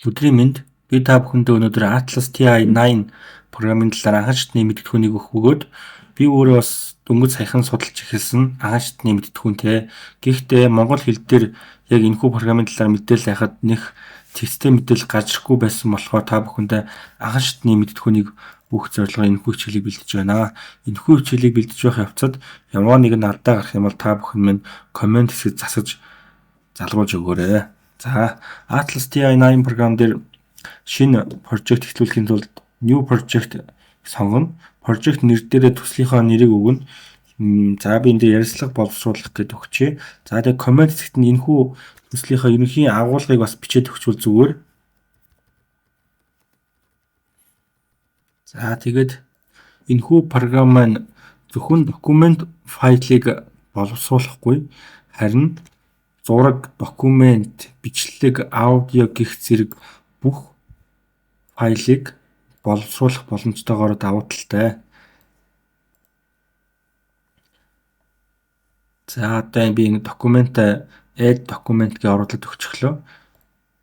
Өдрийн мэнд. Би та бүхэндээ өнөөдөр Atlas TI-9 програмын талаар анхан шатны мэдгэдэгхүүнийг өгөх бөгөөд би өөрөө бас дөнгөж саяхан судалж эхэлсэн анхан шатны мэдгэдэгхүүнтэй. Гэхдээ монгол хэл дээр яг энэхүү програмын талаар мэдээлэл хайхад нэх цэгцтэй мэдээлэл гарч ирэхгүй байсан болохоор та бүхэндээ анхан шатны мэдгэдэгхүүнийг өгөх зорилгоор энэхүү хичээлийг бэлдэж байна. Энэхүү хичээлийг бэлдэж байх явцад ямар нэгэн алдаа гарах юм бол та бүхэн минь коммент хэсэгт засаж залгуулж өгөөрэй. За, Atlas TI-9 програм дээр шинэ project эхлүүлэхийн тулд New Project сонгоно. Project нэр дээрээ төслийнхөө нэрийг өгнө. За, би энэ дээр ярилцлага боловсруулах гэж өгчээ. За, тэгээ comment хэсэгт нь энэхүү төслийнхөө ерөнхий агуулгыг бас бичээд өгчвөл зүгээр. За, тэгээд энэхүү програм маань зөвхөн документ файлыг боловсруулахгүй харин зураг, документ, бичлэг, аудио гэх зэрэг бүх файлыг боловсруулах боломжтойгоор давуу талтай. За, одоо би энэ документ add document гэж оруулаад өгчихлөө.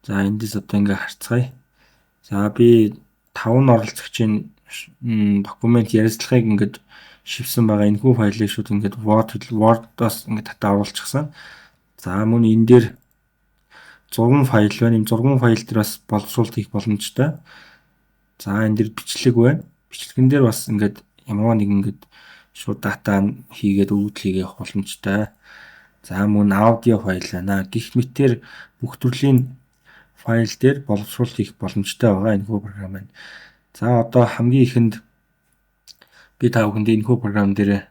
За, эндээс одоо ингээ харцгаая. За, би 5 оролцогчийн документ ярилцлагыг ингээд шивсэн байгаа. Энэхүү файлыг шууд ингээд Word-оос ингээд татаа оруулчихсан. За, мөн энэ дээр 6 файл байна. Энэ 6 файл дээр бас боловсруулалт хийх боломжтой. За, энэ дээр бичлэг байна. Бичлэгэн дээр бас ингээд ямар нэг ингээд шууд дата хийгээд өгөгдөл хийгээ явах боломжтой. За, мөн аудио файл байна. Гэх мэтээр бүх төрлийн файл дээр боловсруулалт хийх боломжтой байгаа энэхүү програм байна. За, одоо хамгийн ихэнд би та бүхэнд энэхүү програм дээр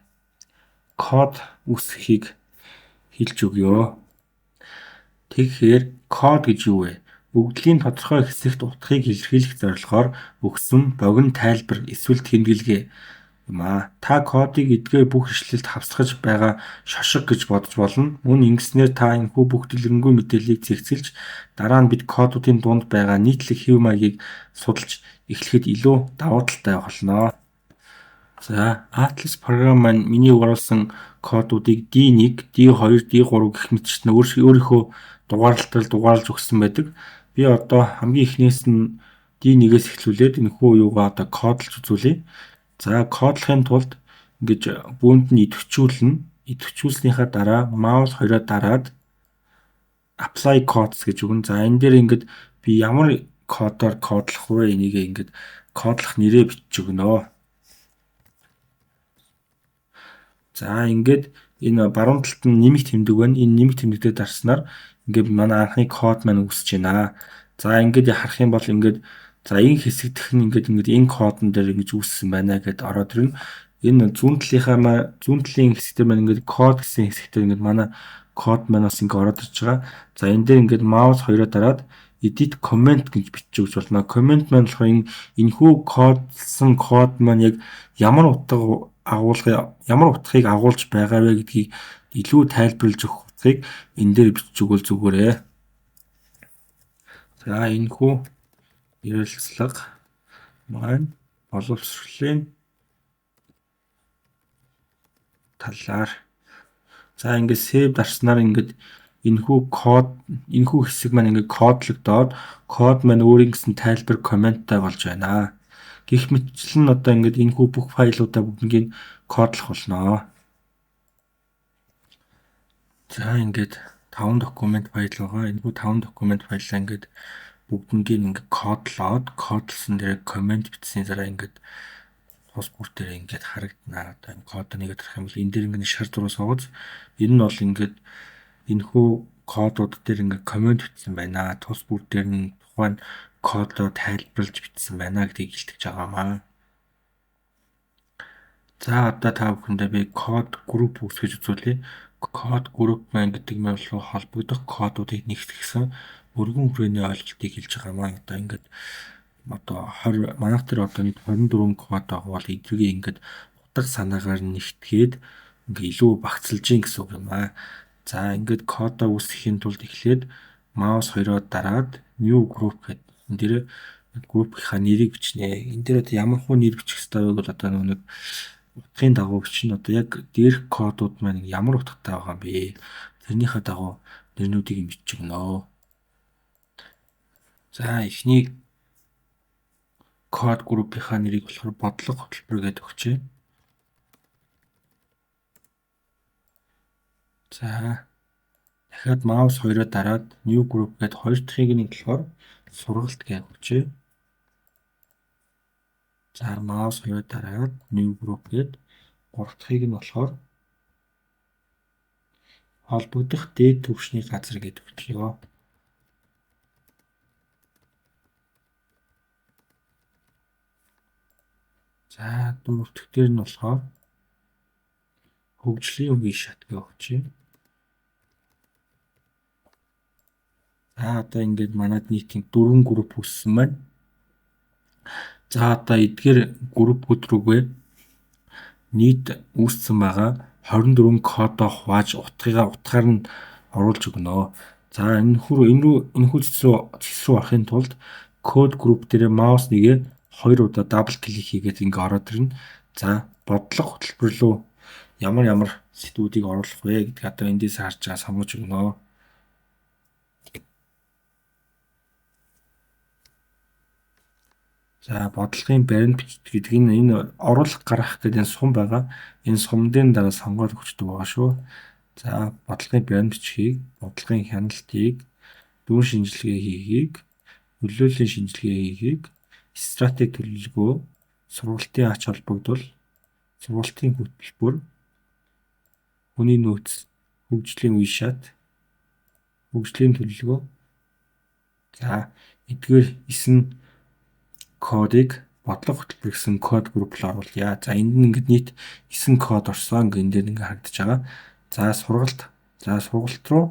код үүсгэхийг хэлж өгье. Тэгэхээр код гэж юу вэ? Өгөгдлийн тодорхой хэсэгт утгыг илэрхийлэх зорилгоор өгсөн богино тайлбар эсвэл тэмдэглэгээ юм аа. Та кодыг эдгээр бүх ишлэлд хавсгаж байгаа шошго гэж бодож болно. Мөн ингэснээр та энэхүү бүх дэлгэрэнгүй мэдээллийг зэгцэлж дараа нь бид кодуудын дунд байгаа нийтлэг хэв маягийг судалж эхлэхэд илүү давуу талтай болно. За, Atlas програм маань миний оруулсан кодуудыг D1, D2, D3 гэх мэтчилэн өөрийнхөө дугаарлалтаар дугаарлаж өгсөн байдаг. Би одоо хамгийн эхнээс нь D1-ээс эхлүүлээд энэхүү юугаа одоо кодлж үзүүлье. За, кодлохын тулд ингэж бүүнд нь идэвхжүүлнэ. Идэвхжүүлснийхаа дараа mouse хоёроо дараад apply codes гэж өгнө. За, энэ дээр ингээд би ямар кодоор кодлох вэ? Энийг ингээд кодлох нэрээ бичиж өгнө. За, ингээд энэ баруун талд нь нэмэх тэмдэг байна. Энэ нэмэх тэмдэгтээ дарснаар ингээд манай анхны код маань үүсэж байна. За, ингээд харах юм бол ингээд за энэ хэсэг дэх нь ингээд энэ кодон дээр ингэж үүссэн байна гэдээ ороод ирнэ. Энэ зүүн талынхаа маань зүүн талын хэсэг дээр маань ингээд код гэсэн хэсэг дээр ингээд манай код маань бас ингээд ороод ирж байгаа. За, энэ дээр ингээд mouse хоёроо дараад edit comment гэж бичиж өгч болно. Comment маань болохоор энэ энэхүү кодсон код маань яг ямар утга агуулгын ямар утгыг агуулж байгаа вэ гэдгийг илүү тайлбарлаж өгөх утгыг энэ дээр бичиж өгвөл зүгээрээ. За, энэхүү ярилцлага маань боловсролын талаар. За, ингээд save дарснаар ингээд энэхүү код энэхүү хэсэг маань ингээд кодлогдоод код маань өөрийн гэсэн тайлбар комменттай болж байна. Гэх мэтчилэн одоо ингээд энэхүү бүх файлуудаа бүгднийг кодлох болно. За, ингээд 5 документ файл байгаа. Энэхүү 5 документ файлаа ингээд бүгднийг ингээд кодлоод кодлсон дээр коммент бичсэний дараа ингээд тус бүр дээр ингээд харагдана. Одоо энэ код нэгэд харах юм бол энэ дээр ингээд шар зураг суугаз энэ нь бол ингээд энэхүү кодууд дээр ингээд коммент бичсэн байна. Тус бүр дээр нь тухайн кодоо тайлбарлаж бичсэн байна гэдгийг илтгэж байгаамаа. За, одоо та бүхэндээ би код групп үүсгэж үзүүлье. Код групп маань гэдэг нь бол холбогдох кодуудыг нэгтгэсэн өргөн хүрээний ойлголтыг хэлж байгаамаа. Одоо ингээд одоо 20 манайх дээр одоо нэг 24 код байгаа бол эднийг ингээд утга санаагаар нэгтгээд ингээ илүү багцлж гин гэсэн үг юм аа. За, ингээд кодоо үүсгэхийн тулд эхлээд mouse хоёроо дараад new group гэдэг энэ дээр группийнхаа нэрийг бичнэ. Энэ дээр одоо ямар хуу нэр бичих ёстой вэ гэвэл одоо нэг утгын дагуу бичнэ. Одоо яг дээрх кодууд маань ямар утгатай байгаа юм бэ? Тэрнийхээ дагуу нэрнүүдийг нь бичиж өгнө. За эхний код группийнхаа нэрийг болохоор бодлого хөтөлбөр гэдэг өгчээ. За дахиад маус хоёроо дараад new group гээд хоёр дахьыг нь болохоор сургалт гэж өгчээ. За маус хоёроо дараад new group гээд гурав дахьыг нь болохоор холбогдох дээд түвшний газар гэдэг өгчлөө. За дөрөв дэх дээр нь болохоор хөгжлийн үеийн шат гэж өгчээ. За одоо ингээд манад нийт 4 групп үүссэн байна. За одоо эдгээр группүүд рүүгээ нийт үүссэн байгаа 24 кодоо хувааж утгыгаа утгаар нь оруулж өгнө. За энэ хүү цэс рүү орохын тулд код групп дээр маус нэгээ 2 удаа double click хийгээд ингээ ороод ирнэ. За бодлого хөтөлбөр рүү ямар ямар сэдвүүдийг оруулах вэ гэдгийг одоо эндээс харж байгаа сонгож өгнө. За бодлогын баримт бичиг гэдэг нь энэ оруулах гаргах гэдэг энэ сум байгаа. Энэ сум дээр дараа сонгоод өгчдөг байгаа шүү. За бодлогын баримт бичгийг, бодлогын хяналтыг, дүн шинжилгээ хийхийг, нөлөөллийн шинжилгээ хийхийг, стратеги төлөвлөгөө, сургалтын ач холбогдол, сургалтын хөтөлбөр, хүний нөөц, хөгжлийн үе шат, хөгжлийн төлөвлөгөө. За эдгээр 9 кодыг бодлого хөтөлбөр гэсэн код групп руу оруулъя. За энд нь ингээд нийт 9 код орсон. Ингээд энэ дээр ингээд харагдаж байгаа. За сургалт. За сургалт руу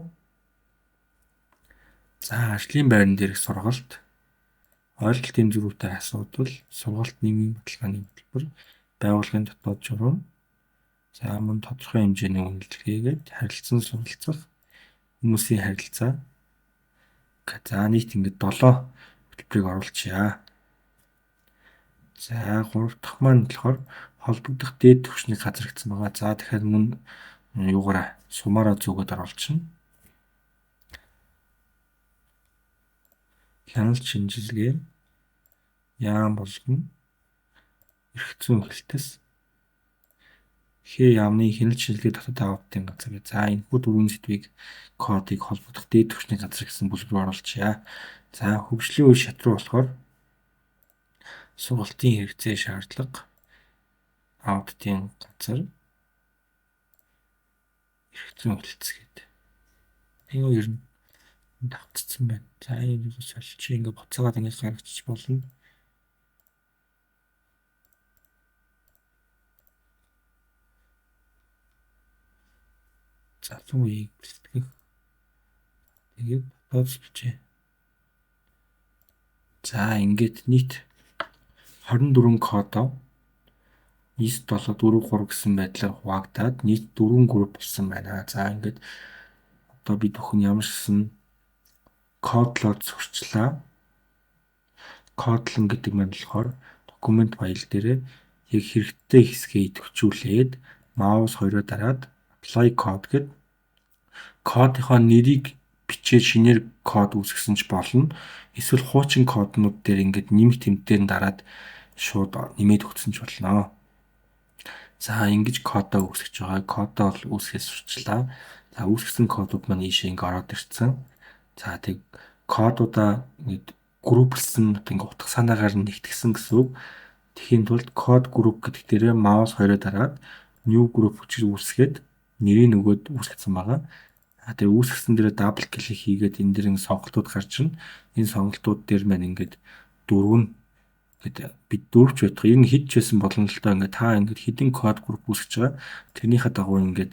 за ажлын байран дээрх сургалт, ойлголтын зөрүүтэй асуудал, сургалт нийгмийн баталгааны хөтөлбөр, байгууллагын дотоод журам, за мөн тодорхой хэмжээний үнэлгээгээд харилцан суралцах, хүмүүсийн харилцаа. За нийт ингээд 7 хөтөлбөрийг оруулчихъя. За гурав дахь маань болохоор холбогдох дээд түвшний газар гэсэн байгаа. За тэгэхээр мөн юугаараа сумаараа зүгөөд оруулчихна. Хяналт шинжилгээ, яам болгон, эрх зүйн хэлтэс, хээ яамны хяналт шинжилгээ дотоод аудитын газар. За энэхүү дөрвөн сэдвийг кодыг холбогдох дээд түвшний газар гэсэн бүлэг рүү оруулчихъя. За хөгжлийн үе шат руу болохоор сургалтын хэрэгцээ шаардлага, аудитын газар, эрх зүйн хэлтэс гэдэг. Энэ ер нь давтцсан байна. За энийг соличих, ингээ буцаагаад ингээ гаргачих болно. Залуу үеийг бэлтгэх. Тэгээд дотоод бичээ. За ингээд нийт 24 кодоо 9 7 4 3 гэсэн байдлаар хуваагдаад нийт 4 групп болсон байна. За ингээд одоо бид бүхэн ямар ч гэсэн кодлоод сурчлаа. Кодлон гэдэг маань болохоор документ файл дээрээ яг хэрэгтэй хэсгээ идэвхжүүлээд маус хоёроо дараад apply code гэд кодынхоо нэрийг бичээд шинээр код үүсгэсэн ч болно. Эсвэл хуучин коднууд дээр ингээд нэмэх тэмдгээр нь дараад шууд нэмээд өгсөн ч болно. За ингэж кодоо үүсгэж байгаа. Кодоо бол үүсгэж сурчлаа. За үүсгэсэн кодууд маань ийшээ ингээ ороод ирсэн. За тэг кодуудаа ингээд групплсэн ингээ утга санаагаар нь нэгтгсэн гэсэн үг. Тэхийн тулд код групп гэдэг дээрээ маус хоёроо дараад new group гэж үүсгээд нэрийг өгөөд үүсгэсэн байгаа. А тэр үүсгэсэн дээрээ double click хийгээд энэ дэр ингээ сонголтууд гарч ирнэ. Энэ сонголтууд дээр маань ингээд дөрөв нь ингээд бид дөрвч байх. Ер нь хэд ч байсан болно л доо. Ингээд та ингээд хэдэн код групп үүсгэж байгаа. Тэрнийхээ дагуу ингээд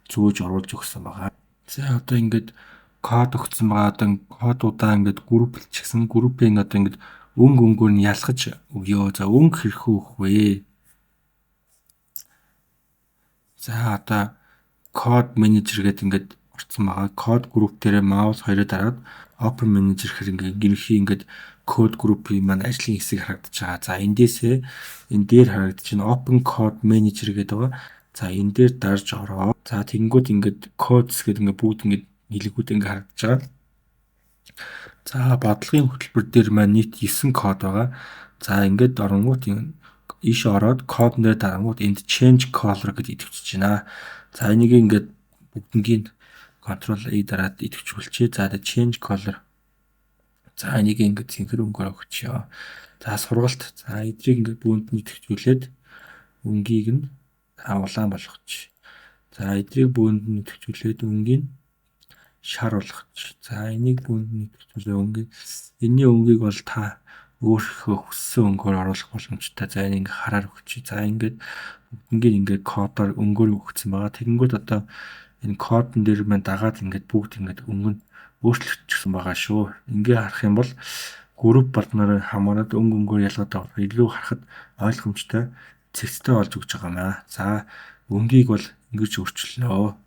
зөөж оруулж өгсөн байгаа. За одоо ингээд код өгсөн байгаа. Одоо кодуудаа ингээд групплчихсэн. Группийг одоо ингээд өнгө өнгөөр нь ялгаж өгөө. За өнгө хэрхэн өгөх вэ? За одоо код менежер гэдэг ингээд орсон байгаа. Код групп дээрээ маус хоёроо дараад open manager гэхэр ингээд ерөнхий ингээд код группийн маань ажлын хэсэг харагдаж байгаа. За эндээсээ энэ дээр харагдаж байна open code manager гэдэг байгаа. За энэ дээр дарж ороо. За тэгэнгүүт ингээд codes гэдэг ингээд бүгд ингээд нийлэгүүд ингээд харагдаж байгаа. За, бодлогын хөтөлбөр дээр маань нийт 9 код байгаа. За, ингээд оронгууд ийшээ ороод код нэр дарангууд энд change color гэж идэвхжиж байна. За, энийг ингээд бүгднгийн Ctrl A дараад идэвхжүүлчихье. За, тэгээ change color. За, энийг ингээд цэнхэр өнгөөр өгчөө. За, сургалт. За, эдрийг ингээд бүүнд нь идэвхжүүлээд өнгийг нь улаан болгочих. За, эдрийг бүүнд нь идэвхжүүлээд өнгийг шар болгочих. За, энийг бүүнд нь идэвхжүүлээ өнгийг, энэний өнгийг бол та өөрийнхөө хүссэн өнгөөр оруулах боломжтой. За, энийг ингээ хараар өгчий. За, ингээд бүгднгийн ингээд кодоор өнгөөр өгсөн байгаа. Тэгэнгүүт одоо энэ кодон дээр маань дагаад ингээд бүгд ингээд өнгө нь өөрчлөгдсөн байгаа шүү. Ингээ харах юм бол групп болдноор хамаарат өнгө өнгөөр ялгаад байгаа. Илүү харахад ойлгомжтой, цэгцтэй болж өгч байгаа юм аа. За, өнгийг бол ингэж өөрчилнө.